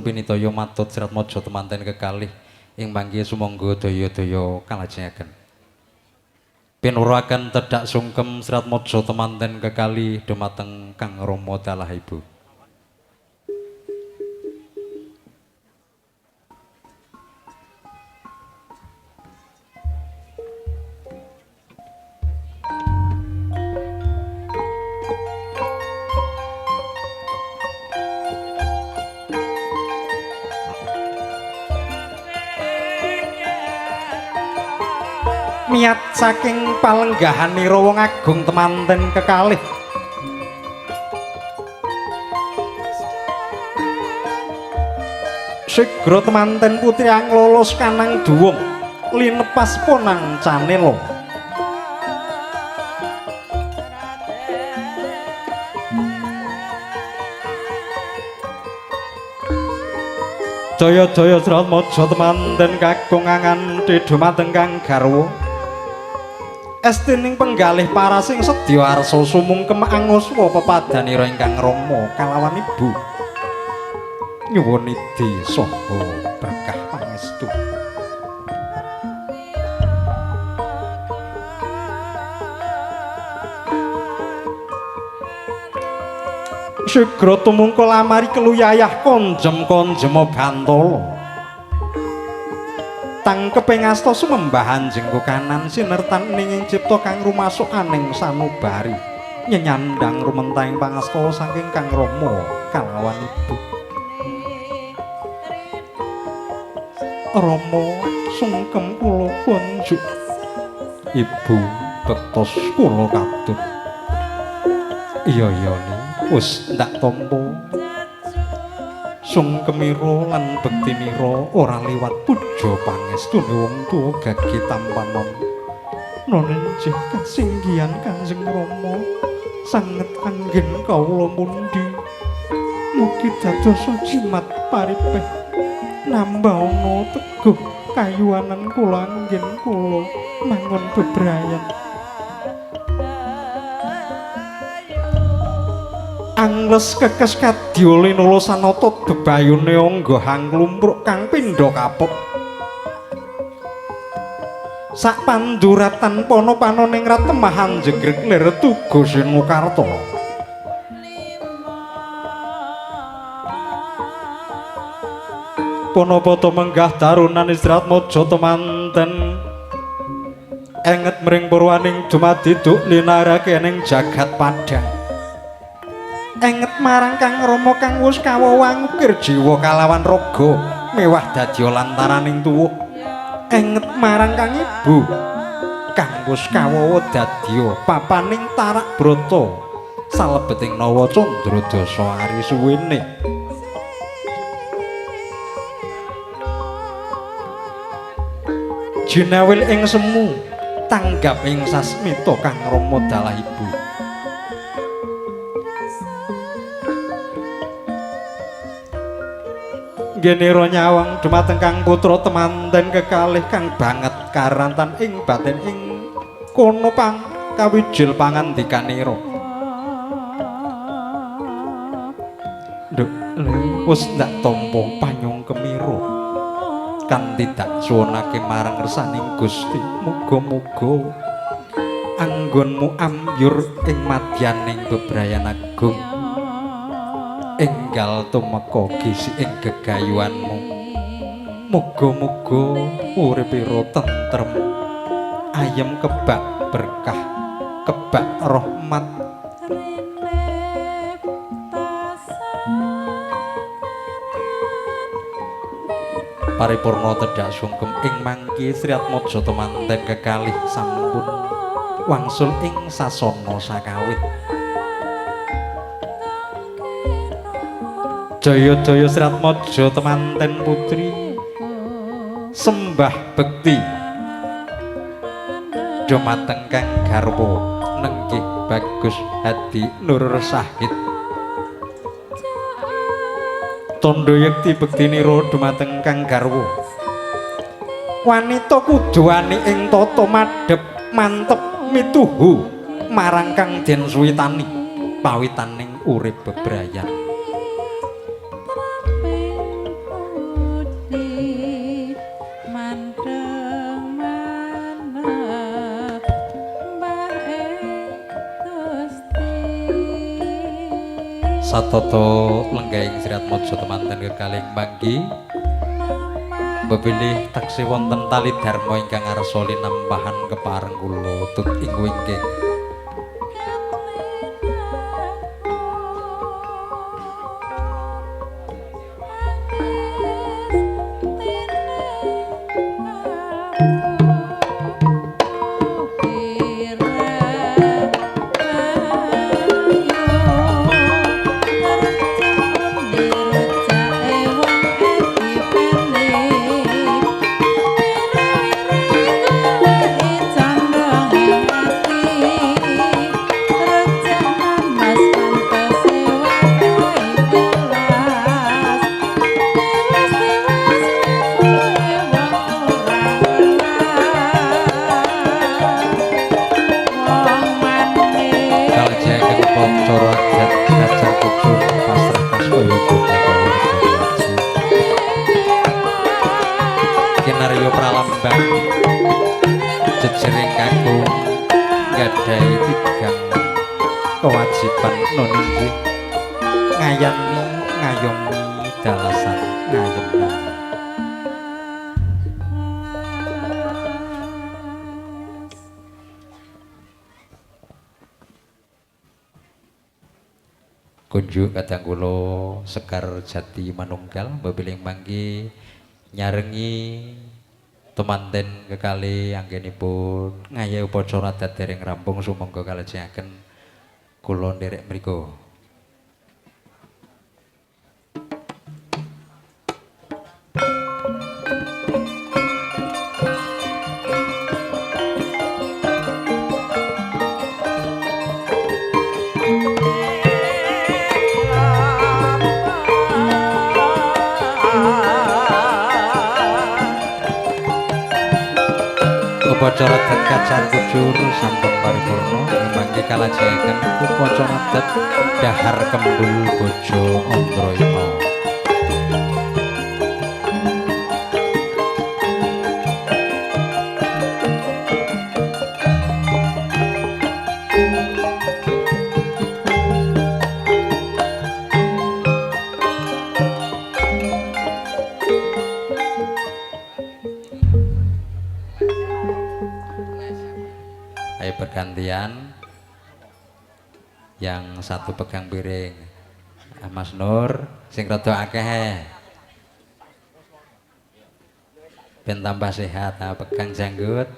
Pinitaya matut Sriatmaja temanten kekalih ing mangke sumangga daya-daya kalajengaken. Pinuwuraken tedhak sungkem Sriatmaja temanten kekalih dumateng Kang Rama dalah Ibu. Niat saking palenggahanira wong agung temanten kekalih sigra temanten putri anglolos kanang duwung linepas ponang canela. Jaya-jaya Sriatmaja temanten kakung anganti dumateng kang garwa. Estining penggalih para sing sedya arsa sumungkem anguswa pepadanira ingkang rama kalawan ibu. Nyuwun idhi saha berkah pangestu. Sigra tumungkul amari keluyayah konjem-konjema bantala. Tangkeping asta sumembah anjengku kanan sinertan ning cipta kang rumasuk aning sanubari nyenyandang rumentahing pangasta saking Kang Rama kalawan ibu. Rama sungkem kula kunjuk, ibu bektos kula katut. Iya iya ni wis ndak tampa. Sungkemira lan bektinira ora liwat puja pangestune wong tuwa gage tampanon. Nonenjih kasinggihan Kanjeng Rama sanget anggen kawula mundhi. Mugi dadosa jimat paripeh nambahana teguh kayuwanan kula anggen kula mangun bebrayan. Angles kekes kadya linula sanata bebayune angga hanglumpruk kang pindha kapuk. Sak panduratan pana panoning ratemah anjegreg lir tuga Senokarta. Panapata menggah darunan Sriatmaja temanten enget mring purwaning dumadi duk linarake ning jagat padhang. Enget marang Kang Rama kang wis kawawangukir jiwa kalawan raga mewah dadi lantaraning tuwuh. Enget marang Kang Ibu kang wis kawawa dadi papaning tarak brata salebeting nawa candra dasa ari suwene. Jinawil ing semu tanggap ing sasmita Kang Rama dalah Ibu. Genera nyawang dumateng Kang Putra temanten kekalih kang banget karantan ing batin ing kono pang kawijil pangandikanira. Nduk wis ndak tampa panyungkemira kanthi dak suwunake marang ngersaning Gusti. Muga-muga anggonmu ambyur ing madyaning bebrayan agung. Enggal tumeka gisi ing gegayuhanmu. Muga-muga uripira tentrem, ayem kebak berkah, kebak rahmat. Paripurna tedhak sungkem ing mangke Sriatmaja temanten kekalih sampun wangsul ing sasana sakawit. Jaya-jaya Sriatmaja temanten putri sembah bekti dumateng Kang garwa nenggih Bagus Hadi Nur Sahid. Tandha yekti bektinira dumateng Kang garwa. Wanita kudu wani ing tata madhep mantep mituhu marang kang den suwitani pawitaning urip bebrayan. Satata lenggahing Sri Atmaja temanten kekalih manggi bebilih taksih wonten tali dharma ingkang arsa linampahan kepareng kula tut ing wingking. Kinarya pralambang jejering kakung gadhahi tigang kewajiban nun inggih ngayani ngayomi dalasan ngayemni. Kunjuk kadang kula Sekar Jati Manunggal bebiling manggi nyarengi temanten kekali anggenipun ngayahi upacara adat dereng rampung sumangga kalajengaken kula nderek mriku. Upacara adat kacar kucur sampun paripurna mangke kalajengaken upacara adat dahar kembul bojo Andrayana. Ayo bergantian, yang satu pegang piring Mas Nur sing rada akeh ben tambah sehat, nah, pegang janggut.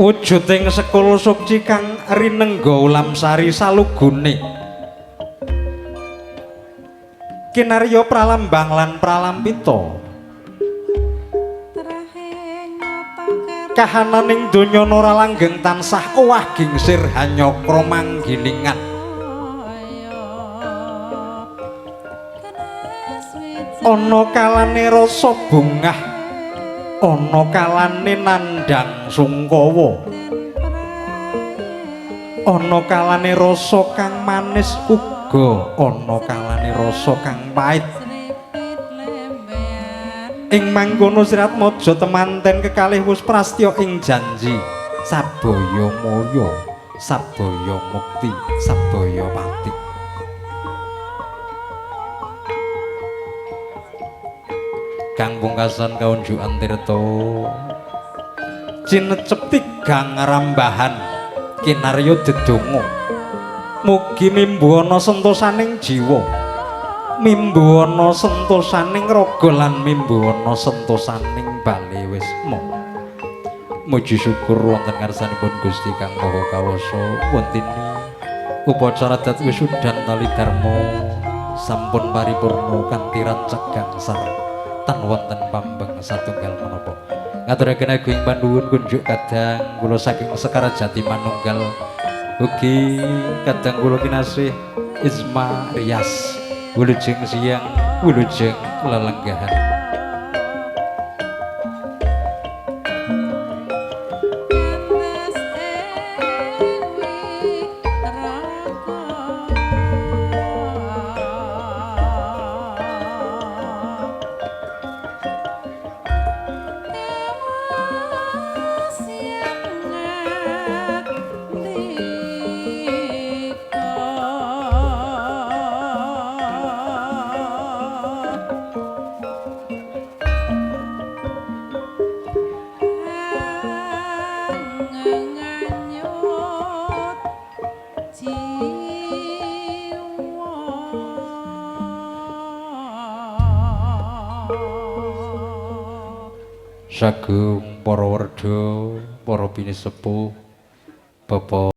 Wujuding sekul sukci kang rinengga ulamsari salugune kinarya pralambang lan pralampita kahananing donya nora langgeng tansah owah gingsir hanyakra manggilingan. Ana kalane rasa bungah, ana kalane nandhang sungkawa, ana kalane rasa kang manis uga ana kalane rasa kang pait. Ing mangkono Sri Atmaja temanten kekalih wus prastya ing janji sabaya maya, sabaya mukti, sabaya pati. Kang pungkasan kaunjukan tirta cinecep tigang rambahan kinarya dedonga mugi mimbuana sentosaning jiwa, mimbuana sentosaning raga lan mimbuana sentosaning bale wisma. Muji syukur wonten ngarsanipun Gusti Kang Maha Kawasa wontini upacara adat wisudan tali dharma sampun paripurna kanthi rancak gangsar tan wonten pambeng satunggal menapa. Ngaturaken agung panuwun kunjuk kadang kula saking Sekar Jati Manunggal ugi kadang kula kinasih Isma Rias. Wilujeng siang, wilujeng lelenggahan. Sagung para werda, para pinisepuh, Bapak